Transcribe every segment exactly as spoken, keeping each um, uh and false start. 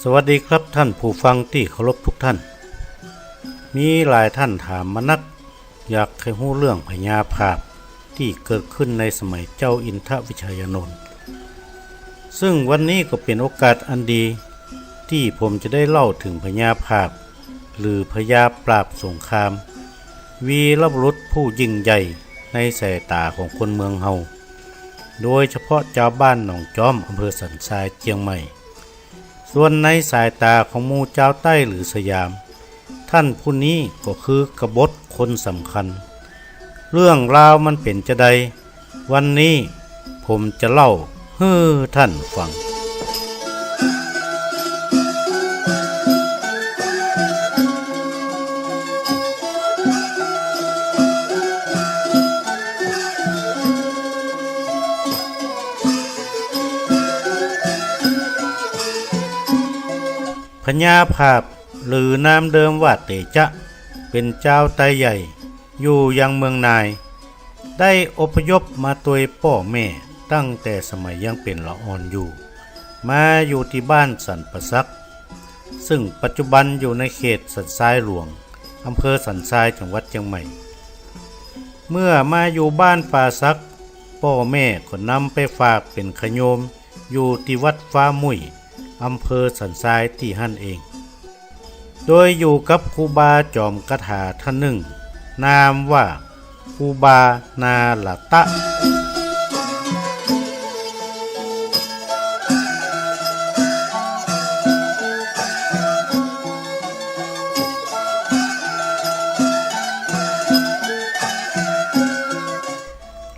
สวัสดีครับท่านผู้ฟังตี้เคารพทุกท่าน มีหลายท่านถามมานัก อยากใค่ฮู้เรื่องพญาผาบตี้เกิดขึ้นในสมัยเจ้าอินทวิชยานนท์ ซึ่งวันนี้ก็เป๋นโอกาสอันดีตี้ผมจะได้เล่าเถิงพญาผาบ หรือพญาปราบสงคราม วีรบุรุษผู้ยิ่งใหญ่ในสายต๋าของคนเมืองเฮา โดยเฉพาะจาวบ้านหนองจ๊อม อำเภอสันทราย เจียงใหม่ ส่วนในสายต๋าของหมู่จาวใต้หรือสยาม ท่านผู้นี้ก็คือกบฏคนสำคัญ เรื่องราวมันเป๋นจาใด วันนี้ผมจะเล่าหื้อท่านฟัง พญาผาบ หรือนามเดิมว่าเตจ๊ะ เป๋นจาวไตใหญ่ อยู่ยังเมืองนาย ได้อพยพมาตวยป้อแม่ตั้งแต่สมัยยังเป๋นละอ่อนอยู่ มาอยู่ตี้บ้านสันป่าสัก ซึ่งปัจจุบันอยู่ในเขตสันทรายหลวง อำเภอสันทราย จังหวัดเจียงใหม่ เมื่อมาอยู่บ้านป่าสัก ป้อแม่ก็นำไปฝากเป๋นขะโยม อยู่ตี้วัดฟ้ามุ่ย อำเภอสันทรายตี้หั้นเอง โดยอยู่กับครูบาจ๋อมกาถาท่านนึ่ง นามว่าครูบานาหละตะ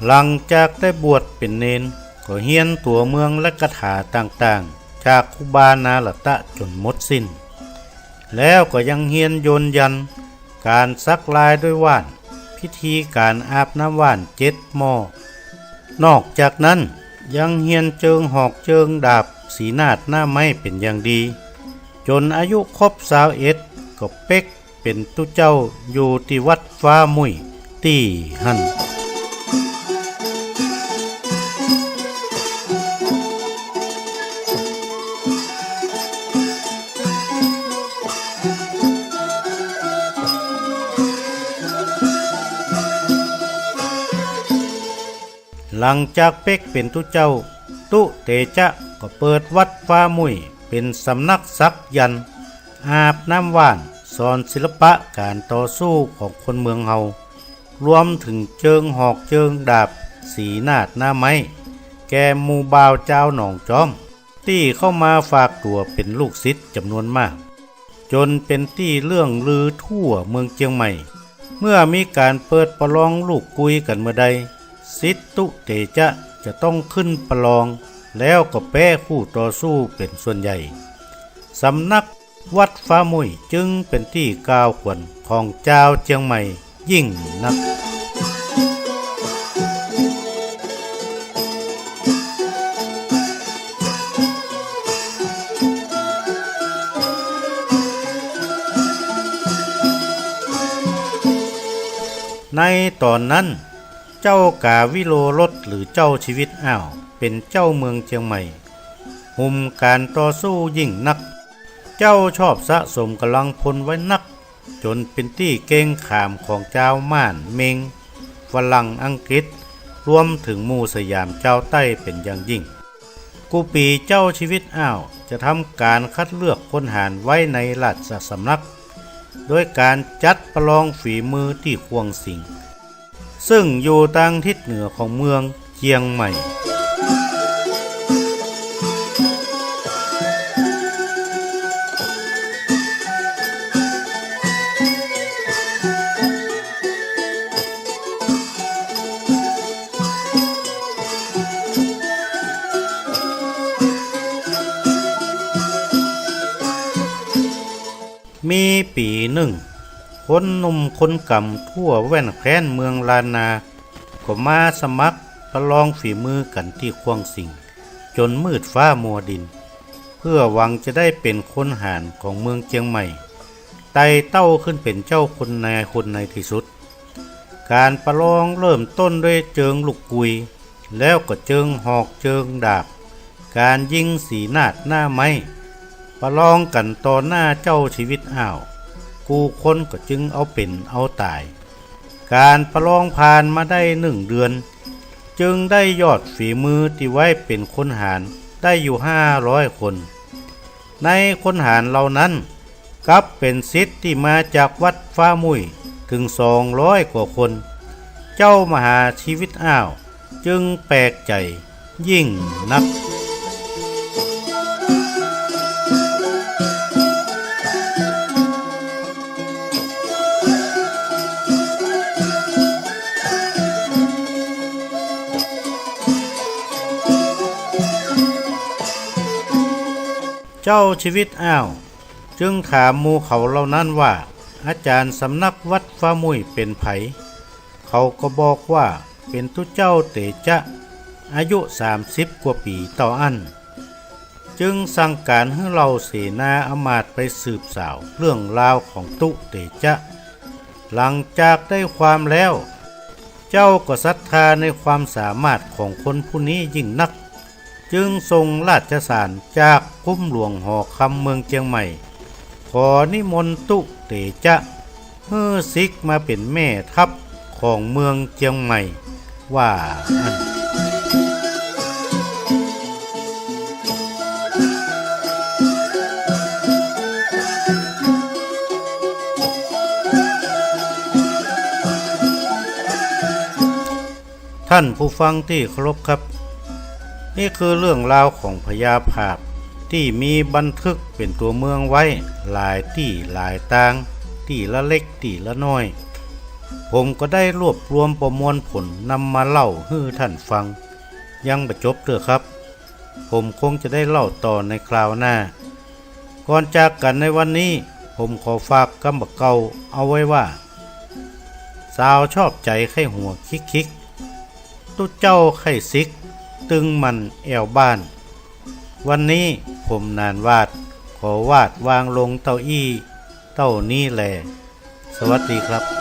หลังจากได้บวชเป๋นเณร ก็เฮียนตั๋วเมืองและกาถาต่างๆ จากครูบานาหละตะจ๋นหมดสิ้น แล้วก็ยังเฮียนโยนยันต์ ก๋านสักลายด้วยว่าน พิธีก๋านอาบน้ำว่านเจ็ดหม้อ นอกจากนั้นยังเฮียนเจิงหอกเจิงดาบ สีนาดหน้าไม้เป๋นอย่างดี จ๋นอายุครบซาวเอ็ด ก็เป๊กเป๋นตุ๊เจ้าอยู่ตี้วัดฟ้ามุ่ยตี้หั้น หลังจากเป๊กเป๋นตุ๊เจ้า ตุ๊เตจ๊ะก็เปิดวัดฟ้ามุ่ยเป๋นสำนักสักยันต์ อาบน้ำว่าน สอนศิลปะก๋านต่อสู้ของคนเมืองเฮา รวมเถิงเจิงหอกเจิงดาบ สีนาดหน้าไม้ แก่หมู่บ่าวจาวหนองจ๊อม ตี้เข้ามาฝากตั๋วเป๋นลูกศิษย์จ๋ำนวนมาก จ๋นเป๋นตี้เลื่องลือทั่วเมืองเจียงใหม่ เมื่อมีก๋านเปิดประลองลูกกุยกั๋นเมื่อใด ศิษย์ตุ๊เตจ๊ะจะต้องขึ้นประลอง แล้วก็แป๊คู่ต่อสู้เป๋นส่วนใหญ่ สำนักวัดฟ้ามุ่ยจึงเป๋นตี้กล่าวขวัญของจาวเจียงใหม่ยิ่งนัก ในต๋อนนั้น เจ้ากาวิโลรสหรือเจ้าชีวิตอ้าว เป๋นเจ้าเมืองเจียงใหม่ หุ่มก๋านต่อสู้ยิ่งนัก เจ้าชอบสะสมก๋ำลังพลไว้นัก จ๋นเป๋นตี้เกรงขามของจาวม่าน เม็ง ฝรั่ง อังกฤษ รวมเถิงหมู่สยามจาวใต้เป๋นอย่างยิ่ง กู้ปี๋เจ้าชีวิตอ้าวจะทำก๋านคัดเลือกพลหารไว้ในราชสำนัก โดยก๋านจัดประลองฝีมือตี้ข่วงสิงห์ ซึ่งอยู่ตางทิศเหนือของเมืองเจียงใหม่ มีปี๋นึ่ง คนหนุ่มคนก๋ำทั่วแว่นแคว้นเมืองล้านนา ก็มาสมัครประลองฝีมือกั๋นตี้ข่วงสิงห์ จ๋นมืดฟ้ามัวดิน เพื่อหวังจะได้เป๋นคนหารของเมืองเจียงใหม่ ไต่เต้าขึ้นเป๋นเจ้าคนนายคนในตี้สุด ก๋านประลองเริ่มต้นด้วยเจิงลูกกุย แล้วก็เจิงหอกเจิงดาบ ก๋านยิงสีนาดหน้าไม้ ประลองกั๋นต่อหน้าเจ้าชีวิตอ้าว กู้คนก็จึงเอาเป๋นเอาต๋าย ก๋านประลองผ่านมาได้นึ่งเดือน จึงได้ยอดฝีมือตี้ไว้เป๋นคนหาญได้อยู่ห้าร้อยคน ในคนหาญเหล่านั้น กลับเป๋นศิษย์ตี้มาจากวัดฟ้ามุ่ยเถิงสองร้อยกว่าคน เจ้ามหาชีวิตอ้าวจึงแปลกใจ๋ยิ่งนัก เจ้าชีวิตอ้าวจึงถามหมู่เขาเหล่านั้นว่า อาจ๋ารย์สำนักวัดฟ้ามุ่ยเป๋นใผ เขาก็บอกว่าเป๋นตุ๊เจ้าเตจ๊ะ อายุสามสิบกว่าปี๋เต้าอั้น จึงสั่งก๋านหื้อเหล่าเสนาอำมาตย์ไปสืบสาวเรื่องราวของตุ๊เตจ๊ะ หลังจากได้ความแล้ว เจ้าก็ศรัทธาในความสามารถของคนผู้นี้ยิ่งนัก จึงส่งราชสารจากคุ้มหลวงหอคำเมืองเจียงใหม่ ขอนิมนต์ตุ๊เตจ๊ะ หื้อสิกมาเป๋นแม่ทัพของเมืองเจียงใหม่ ว่าอั้น ท่านผู้ฟังตี้เคารพครับ นี่คือเรื่องราวของพญาผาบตี้มีบันทึกเป๋นตั๋วเมืองไว้หลายตี้หลายตาง ตี้ละเล็กตี้ละน้อย ผมก็ได้รวบรวมประมวลผลนำมาเล่าหื้อท่านฟัง ยังบ่จบเตื้อครับ ผมคงจะได้เล่าต่อในคราวหน้า ก่อนจากกั๋นในวันนี้ ผมขอฝากกำบ่าเก่าเอาไว้ว่า สาวชอบใจ๋ใค่หัวคิกๆ ตุ๊เจ้าใค่สิกตึงหมั่นแอ่วบ้าน วันนี้ผมหนานหวาด ขอวาดวางลงเต้าอี้เต้านี้แล สวัสดีครับ